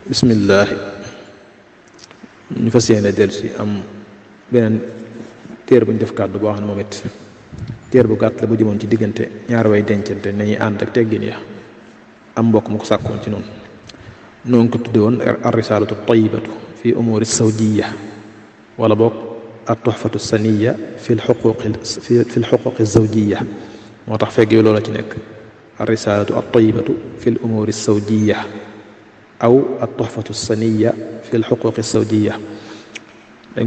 bismillah ñu fas yéene dellu si am beneen téer bu ñu def kàddu boo xam ne moom it téer bu gàtt la bu jëmoon ci diggante ñaari way dencante nañuy ànd ak teggin ya am mbokk mu ko sàkkoon ci noonu noonu ko tudde woon ar risalatu tayyibatu fi umuri sawjiya wala boog at tuhfatu saniya fi l xuquqi zawjiya moo tax fegg yi loola ci nekk ar risalatu at tayyibatu fi l umuri sawjiya aw at tuhfatu saniya fi l xuquqi zawjiya ñu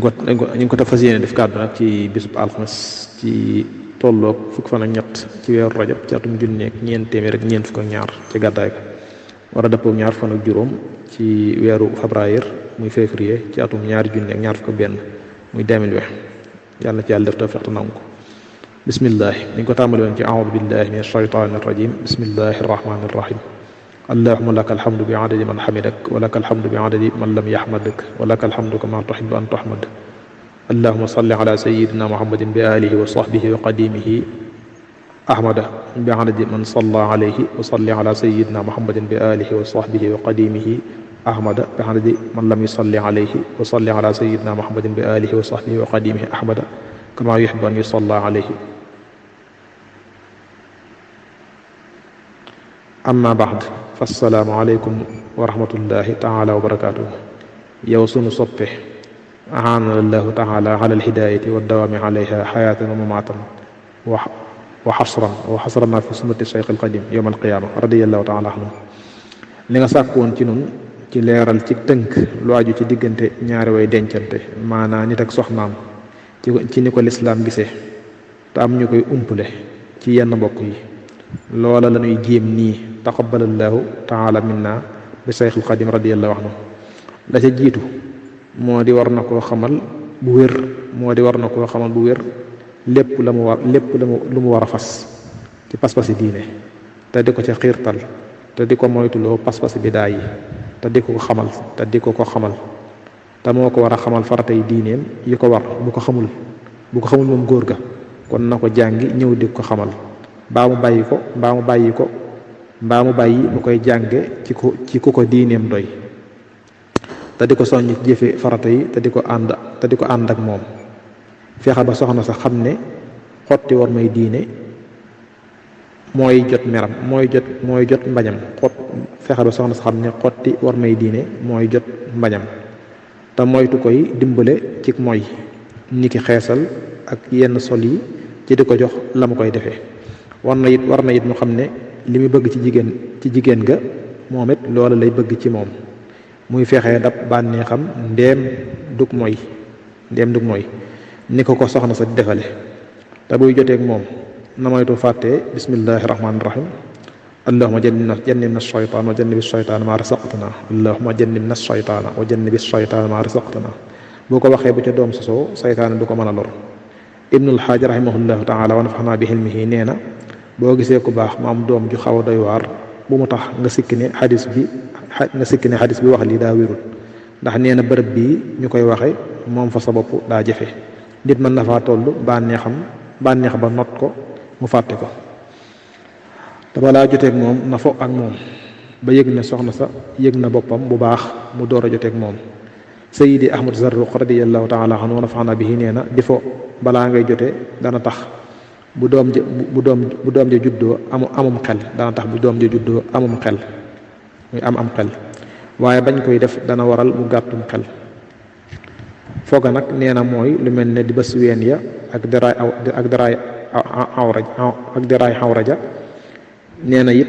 ngi ko fas yéene def kàddu nag ci bisub alxames ci tolloog fukk fan ak ñett ci weeru rajab ci atum junneeg ñeent téeméer ak ñeent fukk ak ñaar ci gàddaay ko war a dëppoog ñaar fan ak juróom ci weeru février muy février ci atum ñaari junneeg ñaar fukk ak benn muy 2020 yàlla na ci yàlla def tawfiq te nangu ko bismillah ni ko tàmbali woon ci a'uudu billahi min ashaytaani rajim bismillahi arrahmani irrahim allahumma laka alhamdu bi adadi man hamidak wa laka alhamdu bi adadi man lam yahmadak wa laka alhamdu kama tuhibbu an tuhmad allahumma salli ala sayyidina muhammadin bi alihi wa sahbihi wa qadimihi ahmada bi adadi man salla alayhi wa salli ala sayyidina muhammadin bi alihi wa sahbihi wa qadimihi ahmada bi adadi man lam yusalli alayhi wa salli ala sayyidina muhammadin bi alihi wa sahbihi wa qadimihi ahmada kama yuhibbu an yusalla alayhi amma ba'd fassalaamu aleykum wa rahmatullahi taala wa barakaatuh yow sunu soppe ahaana allahu taala ala alhidayati wa dawaami alayha xayaatan wa mamaatan wa xasrana fi sunnati cheikh alqadim yowm alqiyaama radiallahu taala anhu li nga sàkk woon ci nun ci leeral ci tënk lu aju ci diggante ñaari way dencante maanaa nit ak soxnaam ci ni ko lislaam gisee te am ñu koy umpule ci yenn mbokk yi loola la ñuy jéem nii taqabbalallahu taala minna bi cheikh alqadim radiallahu anhu la ca jiitu moo di war na koo xamal bu wér lépp lu mu war a fas ci pas-pasi diine te di ko ca xiirtal te di ko moytuloo pas-pasi bidaa yi te di ko xamal te moo ko war a xamal faratay diineem yi ko war bu ko xamul moom góor ga kon na ko jàngi ñëw di ko xamal mbaa mu bàyyi mu koy jànge ci ku ko diineem doy te di ko soññ ci jëfe farata yi te di ko ànd ak moom fexe ba soxna sa xam ne xotti war may diine mooy jot meram mooy jot mbañam fexe ba soxna sa xam ne xotti war may diine mooy jot mbañam te moytu koy dimbale ci mooy niki xeesal ak yenn sol yi ci di ko jox la mu koy defee war na it mu xam ne li muy bëgg ci jigéen ga moom it loola lay bëgg ci moom muy fexee dab bànneexam ndéem dug mooy ni ko soxna sa di defale te buy joteeg moom na moytu fàttee bismillahi rahmaani rahim allahuma jannibna shaytaan wa jannibi shaytaan ma rasaqtana allahuma jannibna shaytaan wa jannibi shaytaan ma rasaqtana boo ko waxee bu ca doom sosoo saytaane du ko mën a lor ibnul xaaj rahimahullahu taala wa nafaxnaa bi xilmihi nee na boo gisee ku baax mu am doom ju xaw a doy waar bu mu tax nga sikki ne xadis bi wax lii daa wérul ndax nee na bërëb bii ñu koy waxe moom fa sa bopp daa jafe nit mën na faa toll bànneex ba not ko mu fàtte ko te balaa joteeg moom na fo ak moom ba yëg ne soxna sa yëg na boppam bu baax mu door a joteeg moom sayidi ahmad zarruq radiyallahu taala anhu wa nafaana bihi nee na di fo balaa ngay jote dana tax bu doom ja juddoo amum xel dana tax bu doom ja juddoo amum xel muy am xel waaye bañ koy def dana waral mu gàttum xel fooga nag nee na mooy lu mel ne di bës ween ya ak daraay xawraja nee na it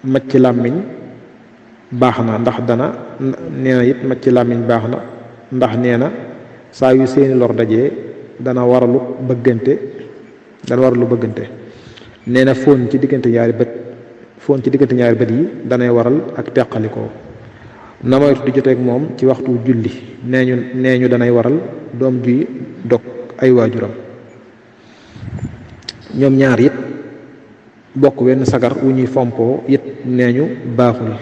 macc làmmiñ baax na ndax nee na saa yu seeni lor dajee dana waralu bëggante nee na fóon ci diggante ñaari bët yi danay waral ak teqalikoo na moytu di joteeg moom ci waxtu julli nee ñu danay waral doom juy dog ay waajuram ñoom ñaar it bokk wenn sagar wu ñuy fompoo it nee ñu baaxul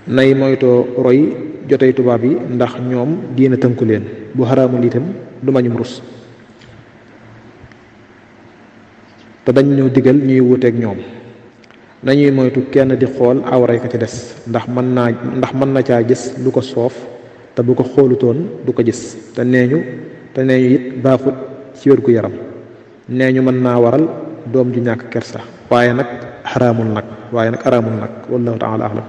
nay moytoo roy jotey tubaab yi ndax ñoom diina tënku leen bu xaraamul itam du mañum rus te dañ ñoo digal ñuy wuteeg ñoom nañuy moytu kenn di xool awray ka ci des ndax mën na caa gis lu ko soof te bu ko xoolutoon du ko gis te nee ñu it baaxut ci wér gu yaram nee ñu mën naa waral doom ju ñàkk kersa waaye nag araamul nag wallahu taala alam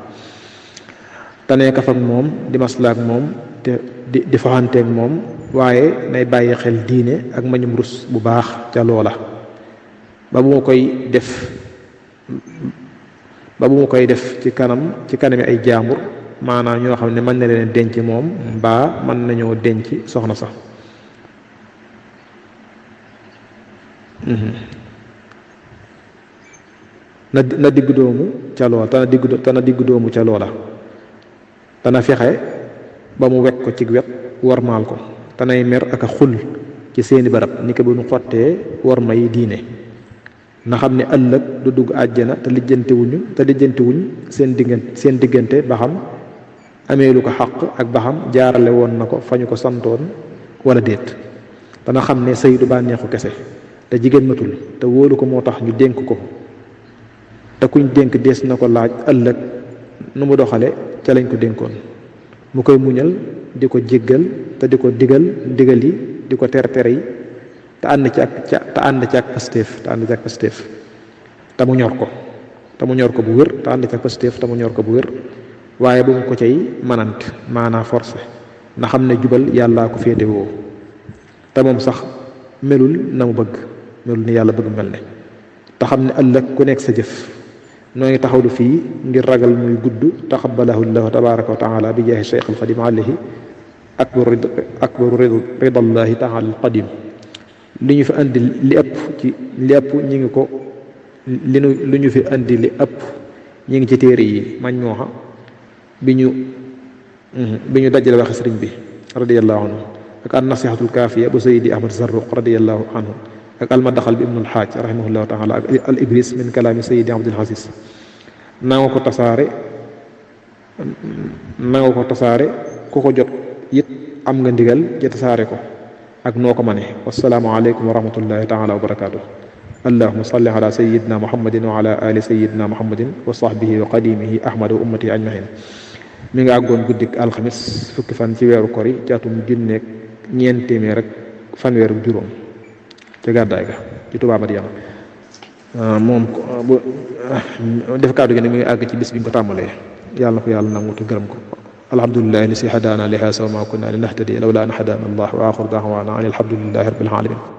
te nee kaf ak moom di maslaak moom te di faxanteeg moom waaye nay bàyyi xel diine ak mañum rus bu baax ca loola ba bu mu koy def ci kanami ay jaambur maanaam ñoo xam ne mën na leen denc moom mbaa mën nañoo denc soxna sax na digg doomu ca loola tana digg doomu ca loola dana fexe ba mu wekk ko ci wet wormaal ko tanay mer ak a xul ci seeni barab ni ko bu ñu xottee worma yi diine na xam ne ëllëg du dugg àjjana te lijjantiwuñ seen diggante ba xam amee lu ko xaq ak ba xam jaarale woon na ko fa ñu ko santoon wala déet dana xam ne sëy du bànneexu kese te jigéen matul te wóolu ko moo tax ñu dénk ko te kuñ dénk dees na ko laaj ëllëg nu mu doxale ca lañ ko dénkoon mu koy muñal di ko jéggal te di ko digal yi di ko tere yi te ànd ci ak pastéef te mu ñor ko bu wér te ànd ci ak pastéef te mu ñor ko bu wér waaye bu mu ko cay manant maanaa forcé na xam ne jubal yàllaa ko féete woo te moom sax melul na mu bëgg melul ni yàlla bëgg mel ne te xam ne ëllëg ku nekk sa jëf noo ngi taxawlu fii ngir ragal muy gudd taqabbalahu llahu tabaraka wa taala bi jaahi cheikh alxadim alayhi akbaru ridallahi taala alqadim li ñu fi andi li ëpp ñi ngi ko li ñu fi andi li ëpp ñi ngi ci téere yi majmuha bi ñu dajale waxe sëriñ bi radiyallahu anhu ak an nasihatul kaafiya bu sayidi ahmad zarruq radiyallahu anhu ak almadaxal bi ibnul xaaj rahimahullahu taala ak al ibris min kalaami sayidi abdul aziz nanga ko tasaare ku ko jot it am nga ndigal ja tasaare ko ak noo ko mane wassalaamu aleykum wa rahmatullahi taala wa barakaatu allahuma salli ala sayidina muhammadin wa ala ali sayidina muhammadin wa sahbihi wa qadimihi ahmad wa ummatihi ajmahin mi nga àggoon guddik alxamis fukki fan ci weeru kori ci atum junneeg ñeent téeméer rek fanweer ak juróom ca gàddaay ga ci Tuubaa Madiyana moom def kàddu gi ne mi ngi àgg ci bis bi ñu ko tàmbalee yàlla na ko yàlla nangu te gërëm ko alhamdulillahi li si hadaana li haasa wa ma kunna linahtadiya lawla an hadaana allah wa axiru da'waana an alhamdulillahi rabbil alamin